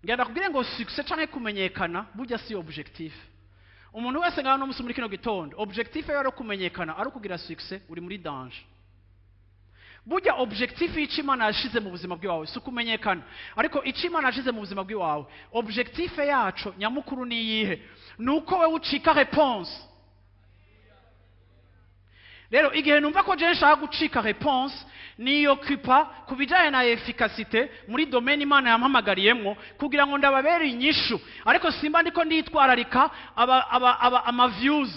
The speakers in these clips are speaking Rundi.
Ngenda kubwire ngo succès canke kumenyekana burya si objectif. Umuntu wese ngaho no musi muri kino gitondo, objectif yawe ari kumenyekana, ari ukugira succès, uri muri danger. Burya objectif y'icyo Imana yashize mu buzima bw'iwawe si ukumenyekana, ariko icyo Imana yashize mu buzima bw'iwawe, objectif yacu nyamukuru ni iyihe? Ni uko wowe ucika réponse. Rero igihe numva ko jewe nshaka gucika réponse, niyokupa ku bijyanye na efficacité muri domaine Imana yampamagariyemwo kugira ngo ndababere inyishu, ariko simba ndiko nditwararika aba ama views.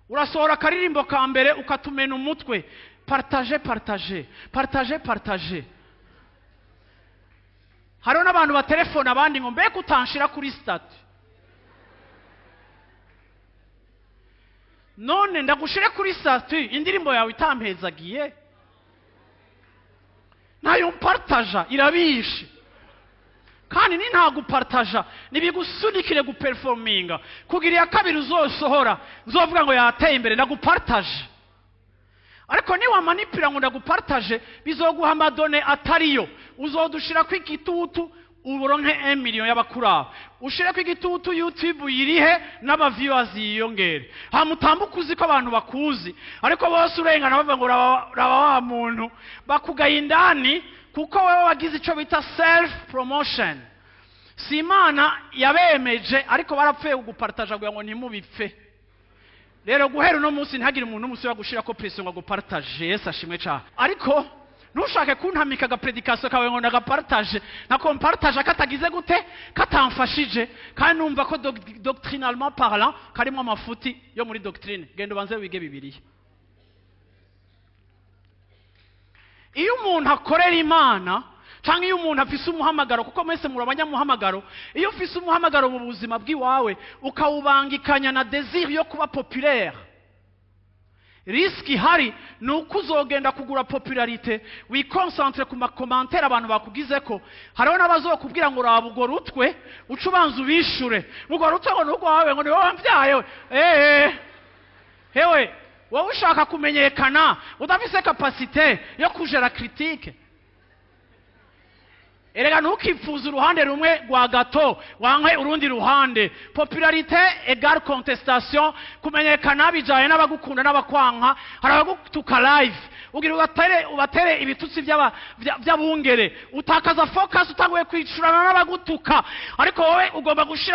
Urasohora akaririmbo ka mbere ukatumena umutwe, partage, partage, partage, partage. Hariho n'abantu baterefona abandi ngo: "Mbega utanshira kuri statut?" None ndagushire kuri statut indirimbo yawe itampezagiye, ntayo mpartaja, irabishe. Kandi ni ntagupartaja nibigusunikire guperforminga kugira iya kabiri uzosohora nzovuga ngo yateye imbere, ndagupartaje. Ariko niwamanipira ngo ndagupartaje, bizoguha ama données atariyo. Uzodushirako igitutu uburonke 1 million y'abakuraba, ushireko igitutu YouTube yirihe n'aba viewers yiyongere, hama utambuke uzi ko abantu bakuzi, ariko bose urengana bavuga ngo: "Raba wa muntu." Bakugaye indani kuko wewe wagize ico bita self promotion. Si Imana yabemeje, ariko barapfuye kugupartaja kugira ngo ntimubipfe. Rero guhera uno munsi, ntihagire umuntu n'umunsi wa gushirako pression ngo agupartaje. Yesu ashimwe cane. Ariko ntushake kuntamika agaprédication kawe ngo ndagapartage, nako mpartage katagize gute, katamfashije, kandi numva ko doctrinalement parlant karimo amafuti yo muri doctrine. Genda ubanze wige Bibiliya. Iyo umuntu akorera Imana cyangwa iyo umuntu afise umuhamagaro, kuko mwese muri abanyamuhamagaro, iyo ufise umuhamagaro mu buzima bw'iwawe ukawubangikanya na désir yo kuba populaire, risque ihari ni uko uzogenda kugura popularité, wiconcentre ku macommentaires abantu bakugize ko. Hariho n'abazokubwira ngo: "Raba urwo rutwe." Uca ubanza ubishure urwo rutwe ngo ni urwawe, ngo ni wowe wambyaye we. Hewe, wowe ushaka kumenyekana udafise capacité yo kujera critique. Erega ntukipfuze uruhande rumwe rwa gâteau, wankwe urundi ruhande. Popularité égale contestation. Kumenyekana bijanye n'abagukunda n'abakwanka. Hari abagutuka live, ugira ubatere ibitutsi by'abungere, utakaza focus, utanguye kwicurana n'abagutuka, ariko wowe ugomba gushira